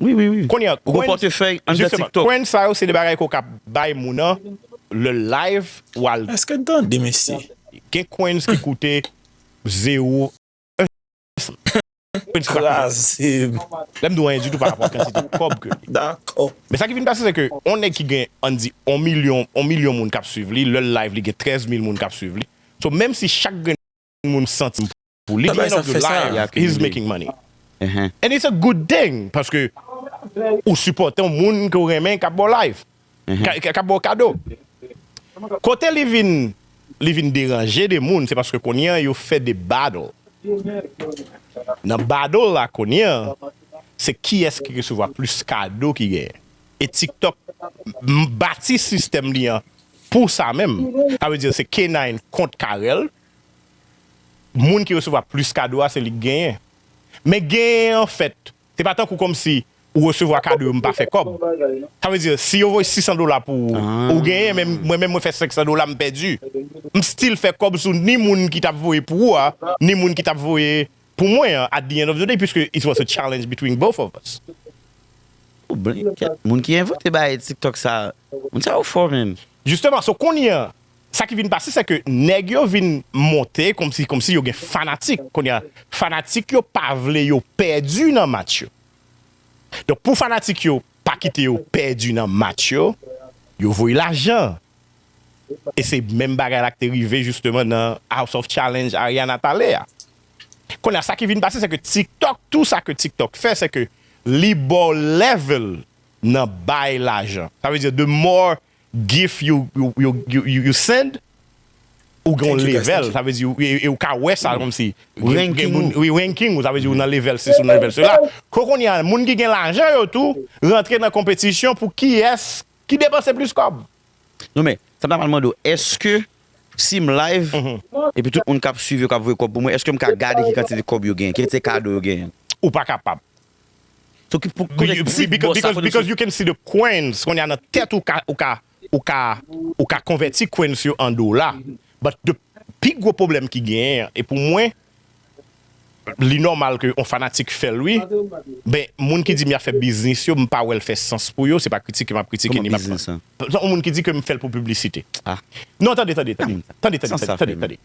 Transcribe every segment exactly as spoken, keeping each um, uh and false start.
Wi, wi, wi. Kounye a, Ou gen pòtefèy an de Jisteman, TikTok. Coin sa yo se de bagay ke w ka bay moun nan le live ou al. Èske n tande mesye? Gen coins ki koute zewo. Kraze m. Lè m di w anyen ditou pa rapò a kantite kòb ke li. Dakò. Men sa ki vin pase se ke on nèg ki gen ann di on milyon, on milyon moun k ap swiv li, lè l live li gen trèz mil moun k ap swiv li. So menm si chak grenn moun santi pou li, at the end of the live, he's making money. And it's a good thing, paske ou sipòte yon moun ke w renmen k ap ba w live, k ap ba w kado. Kote li vin, li vin deranje de moun, se paske kounye a yo fè de battle. Nan battle la kounye a, se kiyès ki resevwa plis kado ki genyen. E TikTok bati sistèm li an pou sa menm. Sa vle di se K nine kont Carel. Moun ki resevwa plis kado a, se li k genyen. Men genyen an fèt, se pa tankou kòmsi ou resevwa kado yo, m pa fè kòb. Sa vle di, si yo voye sis san dola pou ou, ou genyen, men mwen menm mwen fè senk san dola, m pèdi. M still fè kòb sou ni moun ki t ap voye pou ou a, ni moun ki t ap voye pou mwen an, at the end of the day, puisque it was a challenge between both of us. Ou blen kèt. Moun ki envante bagay TikTok sa, moun sa yo fò menm. Jisteman, so kounye a, sa ki vin pase, se ke nèg yo vin monte kòmsi, kòmsi yo gen fanatik. Kounye a, fanatik yo pa vle yo pèdi nan match yo. Donk, pou fanatik yo pa kite yo pèdi nan match yo, yo voye lajan. E se menm bagay la ki te rive jisteman nan House of Challenge Ariana t ale a. Kounye a, sa ki vin pase, se ke TikTok, tou sa ke TikTok fè, se ke li ba w level nan bay lajan. Sa vle di, the more gift you, you, you, you, you, you send, ou gen yon level. Sa vle di, e, e ou ka wè sa kòmsi. Ranking ou. Wi, ranking ou, sa vle di ou nan level sis, ou nan level sela. Kounye a, moun ki gen lajan yo tou, rantre nan konpetisyon pou kiyès ki depanse plis kòb. Non, men, sa m ta pral mande w, èske si m live, epi tout moun k ap swiv yo, k ap voye kòb pou mwen, èske m ka gade ki kantite kòb yo genyen, ki kantite kado yo genyen? Ou pa kapab. So, ki pou konnen ki bò sa because, because you can see the coins, kounye a nan tèt ou ka, ou ka, ou ka, ou ka konvèti coins yo an dola. But the pi gwo pwoblèm ki genyen, e pou mwen, li nòmal ke yon fanatik fè l, wi. Ben, moun ki di m y ap fè biznis yo, m pa wè l fè sans pou yo, se pa kritike m ap kritike ni m ap. Yon moun ki di ke m fè l pou piblisite. Non, tande, tande, tande. Tande, tande, tande, tande.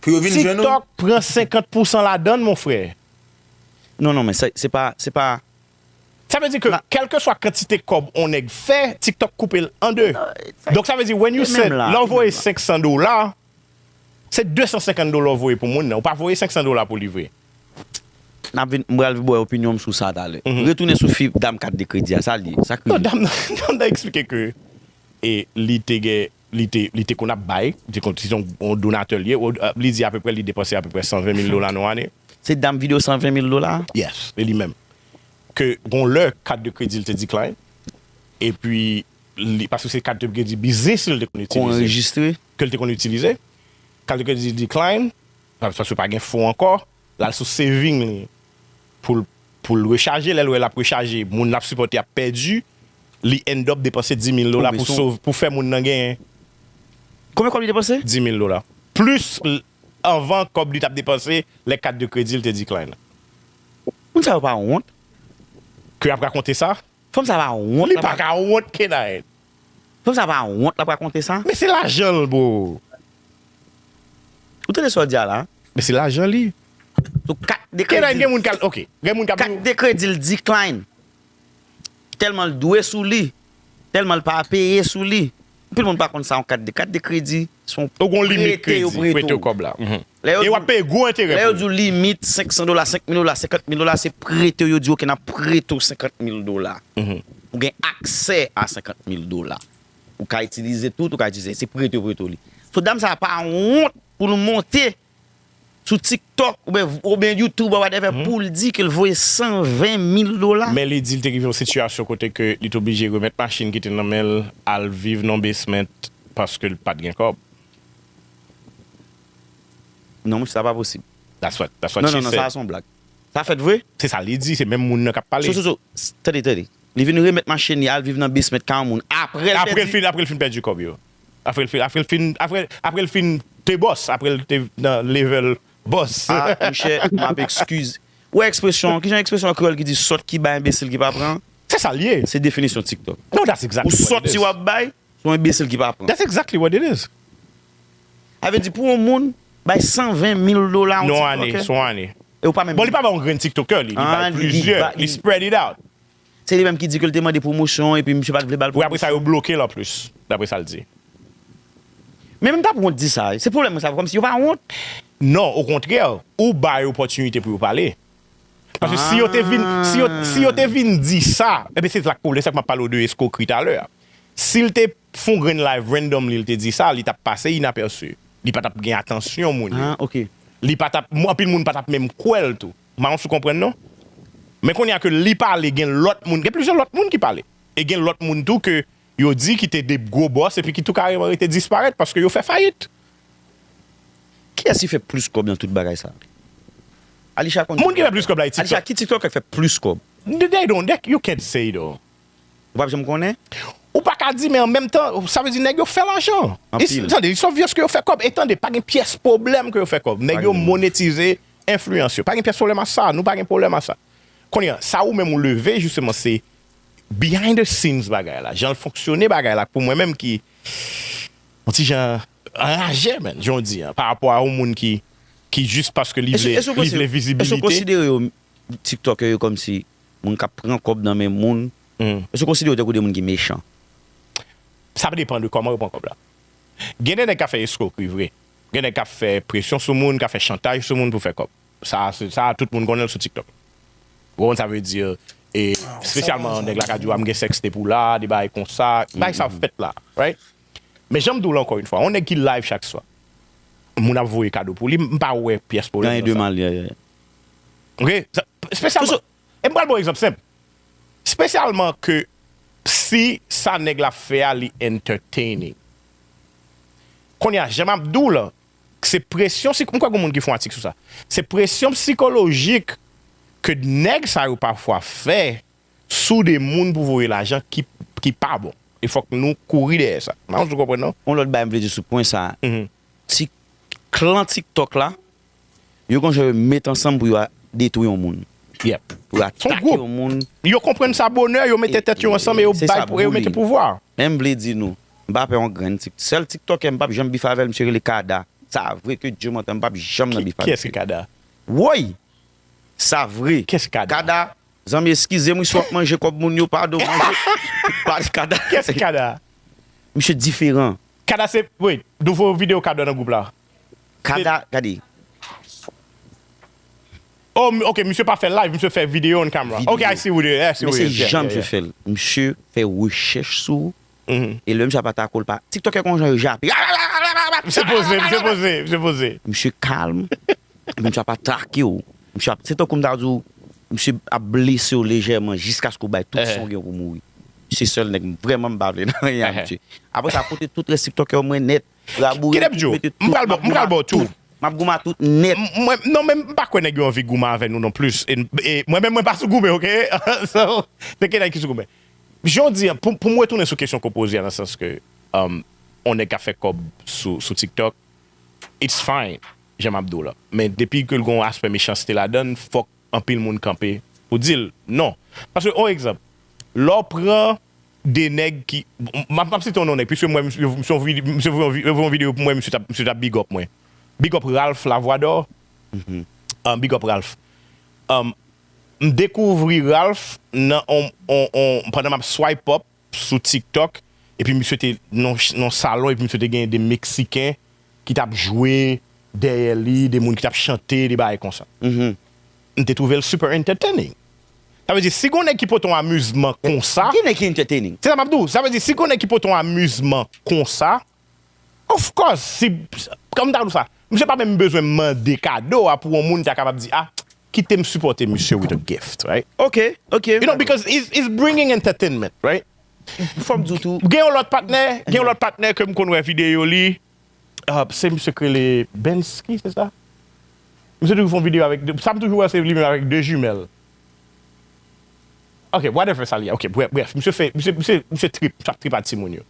Pou yo vin jwenn ou? TikTok pran senkant pousan ladan l, mon frè. Non, non, men se pa, se pa. Sa vle di ke kèlkeswa kantite kòb on nèg fè, TikTok koupe l an de. Donk sa vle di when you send, lè w voye senk san dola, se de san senkant dola w voye pou moun nan. Ou pa voye senk san dola pou li vre. N ap vin, m pral bwè opinyon m sou sa talè. Retounen sou fi dam kat de kredi a, sa l ye, sa k rive? Non, dam nan, dam nan eksplike ke e li te gen, li te, li te konn ap bay, li te konn, se yon donatè l ye, li di apeprè li depanse apeprè san ven mil dola nan yon ane. Se dam videyo san ven mil dola? Yes, e li menm. Ke gon lè kat de kredi l te decline, epi li, paske se kat de kredi biznis li te konn itilize. Ke l te konn itilize. Kat de kredi decline, paske pa gen fon ankò, l al sou saving li pou l, pou l rechaje, lè l wè l ap rechaje, moun l ap sipòte ap pèdi, li end up depanse dis mil dola pou sove, pou fè moun nan genyen. Konbyen kòb li depanse? Dis mil dola. Plis anvan kòb li t ap depanse lè kat de kredi l te decline. Moun sa yo pa wont? Ke ap rakonte sa? Fanm sa pa wont? Li pa ka wont, Kenaen. Fanm sa pa wont l ap rakonte sa? Men se lajan l, bro. Ou tande sa w di a la? Men se lajan li. Sou kat de kredi. Kenaen, gen moun k al, ok. Gen moun k ap. Kat de kredi l decline. Tèlman l dwe sou li. Tèlman l pa peye sou li. Anpil moun pa konn sa yon kat de, kat de kredi se yon prete yo prete w. E w ap peye gwo enterè pou li. Lè yo di w limit senk san dola, senk mil dola, senkant mil dola, se prete yo di w, oke, n ap prete w senkant mil dola. Ou gen aksè a senkant mil dola. Ou ka itilize tout, ou ka itilize, se prete yo prete w li. So dam sa pa wont pou l monte sou TikTok oubyen, oubyen YouTube or whatever pou l di ke l voye san ven mil dola. Men li di l te rive yon sitiyasyon kote ke li t oblije remèt machin ki te nan men l, al viv nan basement paske l pa t gen kòb. Non, monchè, sa pa posib. That's what, that's what she said. Non, non, non, sa a se yon blag. Sa fèt vre? Se sa li di, se menm moun nan k ap pale. So, so, so, tande, tande. Li vin remèt machin li, al viv nan basement kay yon moun. Apre l pèdi. Apre l fin, apre l fin pèdi kòb yo. Apre l fin, apre l fin, apre, apre l fin te bòs, apre l te nan level bòs. Ah, monchè, m ap ekskize. Ou wè ekspresyon, kijan ekspresyon an kreyòl ki di sòt ki bay, enbesil ki pa pran? Se sa l ye. Se definisyon TikTok. No, that's exactly what it is. Ou sòt si w ap bay, se yon enbesil ki pa pran. That's exactly what it is. Sa vle di pou yon moun bay san ven mil dola yon TikTokè. Non, ane, se yon ane. E ou pa menm. Bon, li pa bay yon grenn TikTokè, li, li bay plizyè, li spread it out. Se li menm ki di ke l te mande pwomosyon epi misye pa t vle ba l pwomosyon. Wi, apre sa, yo bloke l anplis, daprè sa l di. Men menm t ap wont di sa, se pwoblèm mwen sa, kòmsi yo pa wont. Non, okontrè, ou ba yo opòtinite pou yo pale. Paske si yo te vin, si yo, si yo te vin di sa, ebyen se sa k pwoblèm, sa k m ap pale w de eskwokri talè a. Si l te fè yon grenn live randomly, li te di sa, li t ap pase inapèsi. Li pa t ap gen atansyon moun yo. Ah, ok. Li pa t ap, anpil moun pa t ap menm kwè l tou. M pa konn si w konprann non. Men kounye a ke li pale, gen lòt moun, gen plizyè lòt moun ki pale. E gen lòt moun tou ke yo di ki te de gwo bòs epi ki tou kareman rete disparèt paske yo fè fayit. Kiyès ki fè plis kòb nan tout bagay sa? Alisha konn. Moun ki fè plis kòb la, e TikTok. Alisha, ki TikTok fè plis kòb? They don't, they, you can't say though. Ou p ap janm konnen? Ou pa ka di, men an menm tan, sa vle di nèg yo fè lajan. Anpil. Tande, it's obvious ke yo fè kòb. E tande, pa gen pyès pwoblèm ke yo fè kòb. Nèg yo monetize enfliyans yo. Pa gen pyès pwoblèm a sa. Nou pa gen pwoblèm a sa. Kounye a, sa ou menm ou leve, jisteman, se behind the scenes bagay la. Jan l fonksyone bagay la, pou mwen menm ki yon ti jan anraje, man, jan w di an, pa rapò a yon moun ki, ki jis paske li vle, li vle vizibilite. Èske w konsidere yo, TikTokè yo, kòmsi moun k ap pran kòb nan men moun? Èske w konsidere yo tankou de moun ki mechan? Sa depann de kòman yo pran kòb la. Gen de nèg k ap fè eskwokri vre. Gen nèg k ap fè presyon sou moun, k ap fè chantaj sou moun pou fè kòb. Sa, se, sa, tout moun konnen l sou TikTok. Ou konprann sa vle di, e, espesyalman nèg la ka di w, "A, m gen sèkstep ou la," de bagay konsa. Bagay sa ap fèt la, right? Men jan m di w la ankò yon fwa, yon nèg ki live chak swa, moun ap voye kado pou li, m pa wè pyès pwoblèm nan sa. Gen de mal, yeah, yeah. Ok? Sa, espesyalman, e m pral ba w egzanp senp. Espesyalman ke si sa nèg la fè a, li entertaining. Kounye a, jan m ap di w la, se presyon, si, m kwè gen moun ki fè yon atik sou sa. Se presyon sikolojik ke nèg sa yo pafwa fè sou de moun pou voye lajan ki, ki pa bon. E fòk nou kouri dèyè sa. M pa konn si w konprann non. Yon lòt bagay m vle di sou pwen sa a. Ti klan TikTok la, yo gon jan yo met ansanm pou yo a-, detwi yon moun. Yep. Pou yo atake yon moun. Yo konprann sa bonè, yo mete tèt yo ansanm e yo bay pou, e yo mete pouvwa. Men m vle di nou, m pa pè yon grenn Tik-, sèl TikTokè m p ap janm bif avè l, misye rele Kada. Sa vre ke Dye mantè, m p ap janm nan bif avè l. Kiyès ki Kada? Woy! Sa vre. Kiyès Kada? Kada, zanmi, eskize m wi si w ap manje kòb moun yo, padon, manje. Pa Kada. Kiyès ki Kada? Misye diferan. Kada se, wait, nouvo videyo Kada nan gwoup la. Kada, gade. Oh, m-, ok, misye pa fè live, misye fè videyo on camera. Ok, I see what it is, I see what it is. Men se jan misye fè l. Misye fè rechèch sou ou. E lè misye ap atake w, l pa, TikTokè konn jan yo jape. Misye poze, misye poze, misye poze. Misye kalm. Epi misye ap atake w. Misye ap, se tankou m ta di w, misye ap blese w lejèman jiskaske w bay tout sa w gen pou mouri. Se sèl nèg m vrèman m pa vle nan anyen a misye. Apre sa, kote tout rès TikTokè yo mwen nèt. Rabouren tout, mete tout, m ap goumen ak tout. M ap goumen ak tout nèt. M-, mwen, non, men m pa kwè nèg yo anvi goumen avè nou non plis. E, e mwen menm, mwen pa sou goumen, ok? So, se ke nèg ki sou goumen. Jan w di an, pou, pou m retounen sou kesyon ke w poze a, nan sans ke, um, on nèg ka fè kòb sou, sou TikTok, it's fine, jan m ap di w la. Men depi ke l gon aspè mechanste ladan l, fòk anpil moun kanpe pou di l non. Paske, on egzanp, lè w pran de nèg ki, m ap, m ap site yon non nèg, piske mwen, misye, misye, misye voye yon vi-, misye voye yon vi-, voye yon videyo pou mwen, misye t ap, misye t ap big up mwen. Big up Ralph Lavwadò. Ah, big up Ralph. Um, m dekouvri Ralph nan on, on, on, pandan m ap swipe up sou TikTok, epi misye te nan, nan salon, epi misye te gen de Meksiken ki t ap jwe dèyè li, de moun ki t ap chante, de bagay konsa. M te twouve l super entertaining. Sa vle di, si gon nèg ki pote yon amizman konsa, ki nèg ki entertaining? Se sa m ap di w. Sa vle di, si gon nèg ki pote yon amizman konsa, of course, si, kòm m ta di w sa, misye pa menm bezwen mande kado a pou yon moun ta kapab di, "Ah, kite m sipòte misye with a gift," right? Ok, ok. You know, because he's, he's bringing entertainment, right? Fò m di w tou. Gen yon lòt patnè, gen yon lòt patnè ke m konn wè videyo li. Ah, se misye k rele Bensky, se sa? Misye toujou fè yon videyo avèk de, sa m toujou wè se li menm avèk de jimèl. Ok, whatever sa li ye. Ok, bref, bref, misye fè, misye, misye, misye trip, misye ap trip a timoun yo.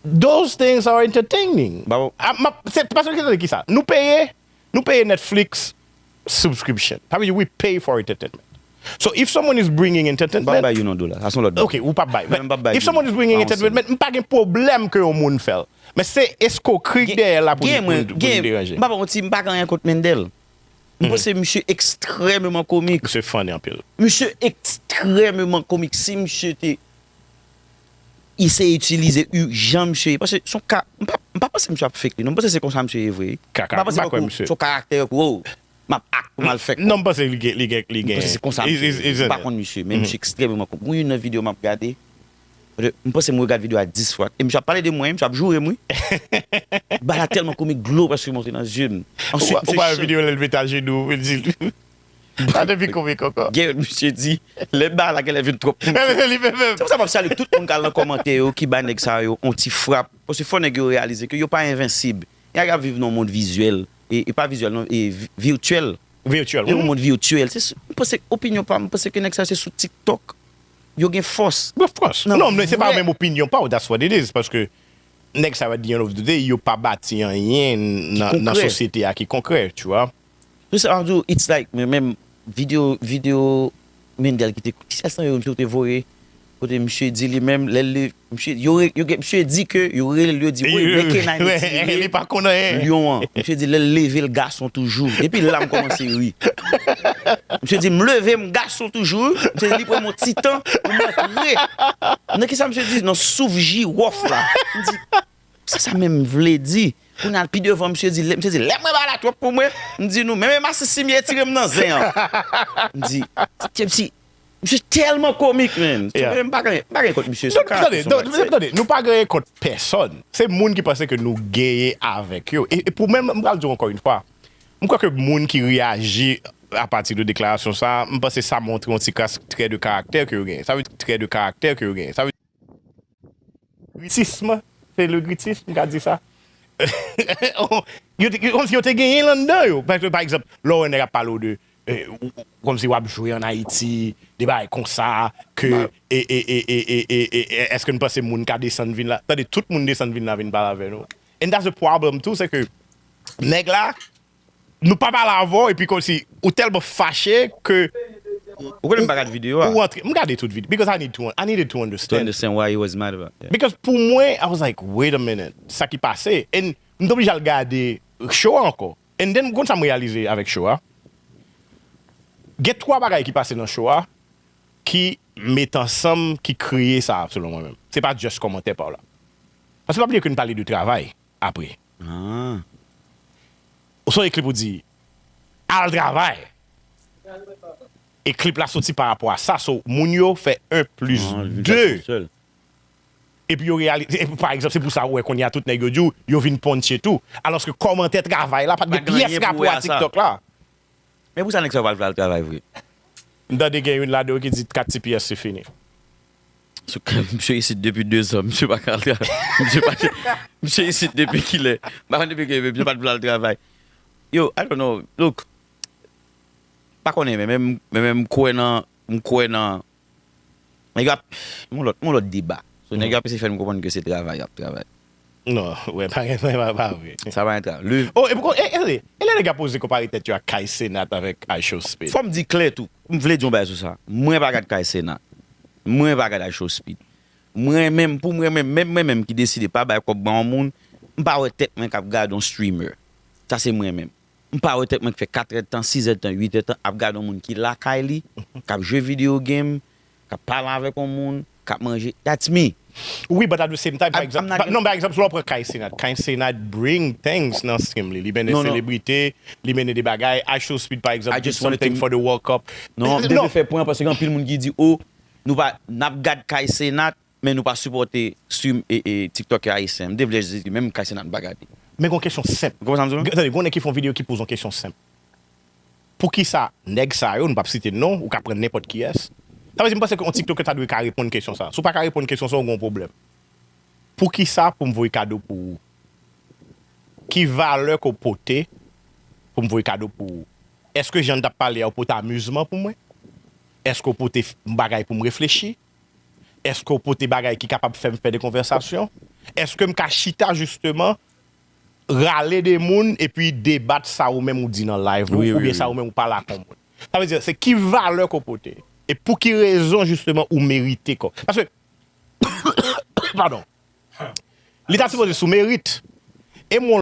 Those things are entertaining. Ah, m ap, se, paske tande kisa? Nou peye, nou peye Netflix, subscription. Sa vle di we pay for entertainment. So if someone is bringing entertainment, bay you non dola. Sa se yon lòt bagay. Ok, ou p ap bay. Mwen menm p ap bay If someone is bringing entertainment, m pa gen pwoblèm ke yon moun fè l. Men se eskokri k dèyè la pou li pou li deranje. M pa pa manti, m pa gen anyen kont Mendel. M panse misye ekstrèmeman komik. Misye funny anpil. Misye ekstrèmeman komik. Si misye te eseye itilize jan misye ye, paske se yon ka, m pa, m pa panse misye ap fake li non, m panse se konsa misye ye vre. M pa panse se yon karaktè pou m ap ak pou m al fè kòb. Non, m panse li gen, li gen, li gen. M panse se konsa misye ye. M pa konn misye, men misye ekstrèmeman komik. Mwen youn nan videyo m ap gade, m panse m regade videyo a dis fwa. E misye ap pale de mwen, misye ap joure m wi. Bagay la tèlman komik, dlo prèske monte nan zye m. Answit, misye. Ou pa wè videyo lè l mete ajenou, l di. Sa te pi komik ankò. Gen yon misye di, lè bagay la genlè vin twòp pou misye. Se pou sa m ap salye tout moun k al nan kòmantè yo, ki bay nèg sa yo yon ti frap. Paske fò nèg yo reyalize ke yo pa envensib. Nèg ap viv nan yon mond vizyèl. E, e pa vizyèl non, e vi- virtyèl. Virtual. Yo yon mond virtyèl. Se sou- m panse opinyon pa m, m panse ke nèg sa se sou TikTok yo gen fòs. Of course. Non, men se pa menm opinyon pa w, that's what it is. Paske nèg sa yo at the end of the day, yo pa bati anyen nan, nan sosyete a ki konkrè, tu vois. Tout sa ap di w, it's like, men menm videyo, videyo Mendel ki te, ki sèl sa yo, misye te voye, kote misye di li menm, lè l, misye, yo, yo, misye di ke yo rele l, yo di, wi, men K nine li tire lyon an. Misye di, lè l leve l gason toujou. Depi la, m kòmanse ri. Misye di, m leve, m gason toujou. Misye di, li pran m yon ti tan pou m antre. Nan ki sa misye di? Nan souf jiwòf la. M di, sa sa menm vle di? Kounye a pi devan, misye di, misye di, lè mwen ba la twòp pou mwen, m di nou, men men masisi m ye tire m nan zen an. M di, Tipsy, misye tèlman komik, man. So, men m pa gen, m pa gen kont misye. So, tande, tande, nou pa gen kont pèsòn. Se moun ki panse ke nou genyen avèk yo. E, e pou mwen, m pral di w ankò yon fwa, m kwè ke moun ki reyaji apati de deklarasyon sa, m panse sa montre yon ti kras trè de karaktè ke yo genyen. Sa vle di trè de karaktè ke yo genyen. Sa vle gritism, se le gritism, m ka di sa. Yo te, yo, kòmsi yo te genyen l anndan yo. Paske, pa egzanp, lè w wè nèg ap pale w de, eh, ou- ou- kòmsi w ap jwe ann Ayiti, de bagay konsa, ke, e, e, e, e, e, e, e, èske n panse moun ka desann vin la? Tande, tout moun desann vin la, vin pale avè nou. And that's the problem too, se ke nèg la, nou pa pale avè w, epi kòmsi ou tèlman fache ke Ou konnen m pa gad videyo a. Ou antre, m gade tout videyo, because I need to, I needed to To understand. understand why he was mad about. Yeah. Because pou mwen, I was like, wait a minute, sa ki pase? And m t oblije al gade show a ankò. And then, konn sa m reyalize avèk show a? Gen twa bagay ki pase nan show a ki met ansanm, ki kreye sa, selon mwen menm. Se pa just kòmantè pa w la. Paske pa bliye ke n pale de travay apre. Ah. Ou sonje klip ou di, al travay. E klip la soti pa rapò a sa. So, moun yo fè en plis de. Epi yo reyalize, epi pa egzanp, se pou sa ou wè kounye a tout nèg yo di w, yo vin ponche tou. Alòske kòmantè travay la pa t gen pyès rapò a TikTok la. Men pou sa nèg sa yo pa t vle al travay vre. M tande gen youn ladan yo ki di kat T P S se fini. Sou kè, misye isit depi de zan, misye pa ka al travay. Misye pa, misye isit depi kilè? M pa konn depi kilè, misye pa t vle al travay. Yo, I don't know. Look, pa konnen, men, men, men, men m kwè nan, m kwè nan, nèg yo ap, yon lòt, yon lòt deba. So, nèg yo ap eseye fè n konprann ke se travay y ap travay. Non, wè, pa gen, pa, pa vre. Sa pa entra. Le Oh, e poko, e, e, e, e lè nèg ap poze konpare tèt yo ak Kai Cenat avèk I Show Speed. Fò m di klè tou, m vle di yon bagay sou sa. Mwen pa gad Kai Cenat. Mwen pa gad I Show Speed. Mwen menm, pou mwen menm, menm mwen menm ki deside pa bay kòb ban yon moun, m pa wè tèt mwen k ap gade yon streamer. Sa se mwen menm. M pa wè tèt mwen k fè kat èdtan, sis èdtan, uit èdtan ap gade yon moun ki lakay li, k ap jwe video game, k ap pale avèk yon moun, k ap manje. That's me. Wi, but at the same time, pa egzanp, non, pa egzanp, si w pran Kai Cenat, Kai Cenat bring things nan stream li. Li mennen selebrite, li mennen de bagay. I Show Speed, pa egzanp, did something for the World Cup. Non, m te vle fè pwen an paske gen anpil moun ki di, oh, nou pa, n ap gad Kai Cenat, men nou pa sipòte stream e, e TikTokè ayisyen. M te vle jis di, menm Kai Cenat m pa gade. Men gon kesyon senp. Ou konprann sa m di w lan? Tande, gon nèg ki fè yon videyo ki poze yon kesyon senp. Poukisa nèg sa yo, nou p ap site non, ou ka pran nenpòt kiyès. Sa vle di, m panse ke yon TikTokè ta dwe ka reponn kesyon sa. Si w pa ka reponn kesyon sa, ou gen yon pwoblèm. Poukisa pou m voye kado pou ou? Ki valè ke w pote pou m voye kado pou ou? Èske jan n t ap pale a, ou pote amizman pou mwen? Èske w pote f- bagay pou m reflechi? Èske w pote bagay ki kapab fè m fè de konvèsasyon? Èske m ka chita jisteman rale de moun epi debat sa ou menm ou di nan live ou, Wi, wi, oubyen wi. Sa ou menm ou pale ak yon moun. Sa vle di, se ki valè ke w pote? E pou ki rezon, jisteman, ou merite kòb? Paske, padon, li ta sipoze sou merit. E mwen,